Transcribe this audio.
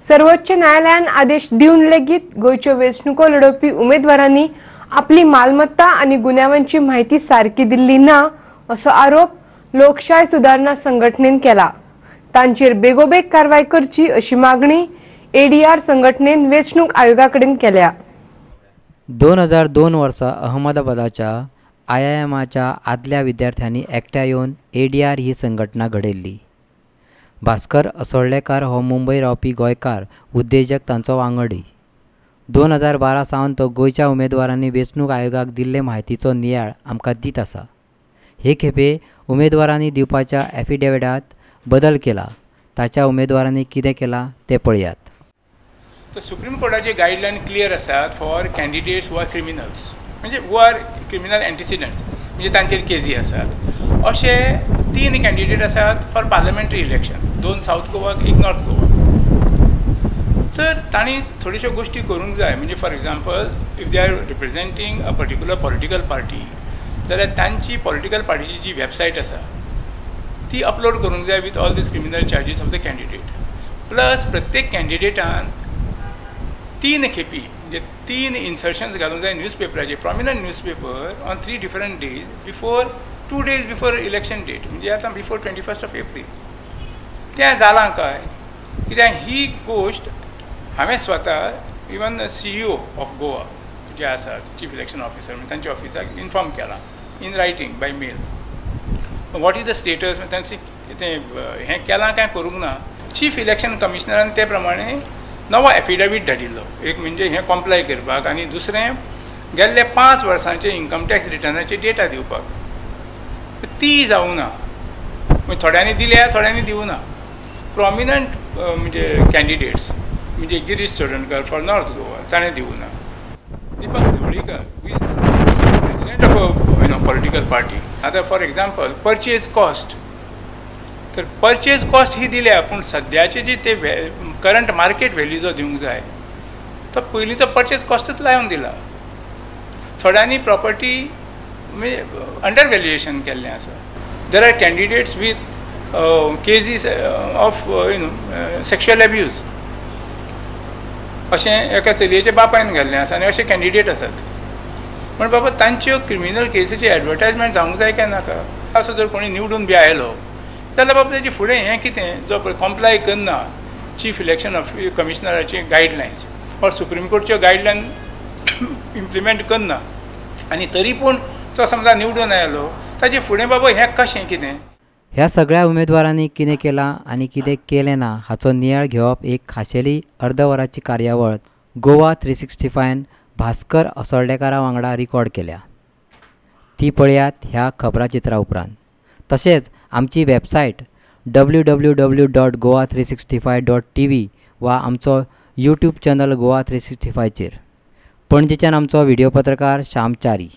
सर्वोच्च न्यायालयान आदेश दिवन लेगीत गोंयच्यो वेंचणुको लडोवपी उमेदवारांनी आपली मालमत्ता आनी गुन्यांवांची म्हायती सारकी दिल्ली ना असो आरोप लोकशाय सुदारणा संघटनेन केला। तांचेर बेगोबेग कारवाय करची अशी मागणी एडीआर संघटनेन वेंचणूक आयोगा कडेन केल्या। 2002 वर्सा अहमदाबादाच्या आयआयएमाच्या आदल्या विद्यार्थ्यांनी एकठांय येवन एडीआर ही संघटना घडयल्ली। भास्कर असोळ्ळेकार हो मुंबय रावपी गोंयकार उद्देजक तांचो वांगडी। 2012 सावन तो गोंयच्या उमेदवारांनी वेंचणूक आयोगाक दिल्ले म्हायतीचो नियाळ आमकां दीत आसा। हे खेपे उमेदवारांनी दिवपाच्या एफिडेविटांत बदल केला, ताच्या उमेदवारांनी कितें केलां तें पळयात। तर सुप्रीम कोर्टाचे गायडलायन क्लियर आसात for candidates who are criminals, म्हणजे who are criminal antecedents, म्हणजे तांचेर केजी आसात। अशे 3 कॅन्डिडेट आसात फॉर पार्लमेंटरी इलेक्शन, 2 सावथ गोवाक, 1 नॉर्थ गोवा। तर तांणी थोड्योश्यो गोश्टी करूंक जाय, म्हणजे for example if they are representing a particular political party जाल्यार तांची पॉलिटिकल पार्टीची जी वेबसायट आसा ती अपलोड करूंक जाय with all these criminal charges of the candidate. Plus प्रत्येक कॅन्डिडेटान 3 खेपी म्हणजे 3 इन्सर्शन्स घालूंक जाय न्यूजपेपराचे, prominent newspaper on 3 different days before 2 days before election date, म्हणजे आतां बिफोर 21 एप्रील। तें जालां काय कित्याक ही गोश्ट हांवें स्वता इवन CEO of Goa जे आसात चीफ इलेक्शन ऑफिसर म्हणजे तांच्या ऑफिसाक इन्फॉर्म केलां in writing by mail what is the status, तांचे तें हें केलां काय करूंक ना। चीफ इलेक्शन कमिशनरान ते प्रमाणे नवो एफिडेवीट धाडिल्लो, एक म्हणजे हें कॉम्प्लाय करपाक आनी दुसरें गेल्ले 5 वर्सांचे इन्कम टॅक्स रिटर्नाची डेटा दिवपाक, ती जावं ना। मागीर थोड्यांनी दिल्या, थोड्यांनी दिवं ना। प्रॉमिनंट म्हणजे कॅन्डिडेट्स म्हणजे गिरीश चोडणकर फॉर नॉर्थ गोवा ताणें दिवं ना, Deepak Dhavalikar who is president of you know political party. आतां फॉर एग्जाम्पल पर्चेज कॉस्ट, तर पर्चेज कॉस्ट ही दिल्या पूण सद्याचे जी ते करंट मार्केट व्हॅल्यू जो दिवंक जाय तो पयलींचो पर्चेज कॉस्टूच लावन दिला। थोड्यांनी प्रॉपर्टी म्हणजे अंडर व्हॅल्युएशन केल्लें आसा। There are candidates with cases of you know sexual abuse अशें एका चलयेच्या बापायन घाल्लें आसा आनी अशे कॅन्डिडेट आसात। पूण बाबा तांच्यो क्रिमिनल केसीची एडवर्टायजमेंट जावंक जाय काय नाका? असो जर कोणी निवडून बी आयलो जाल्यार बाबा तेजे फुडें हें कितें जो पळय कॉम्प्लाय करना चीफ इलेक्शन कमिशनराचे गायडलायन्स ऑर सुप्रीम कोर्टच्यो गायडलायन इम्प्लिमेंट करना आनी तरी पूण तो समजा निवडून आयलो ताजे फुडें बाबा हें कशें कितें? ह्या सगळ्या उमेदवारांनी कितें केलां आनी कितें केलें ना हाचो नियाळ घेवप एक खाशेली अर्द वराची कार्यावळ गोवा 365 भास्कर असोळ्ळेकारा वांगडा रिकॉर्ड केल्या, ती पळयात ह्या खबराचित्रा उपरांत। तशेंच आमची वेबसायट www.goa365.tv वा आमचो यूट्यूब चॅनल गोवा 365चेर। पणजेच्यान आमचो व्हिडियो पत्रकार श्याम च्यारी।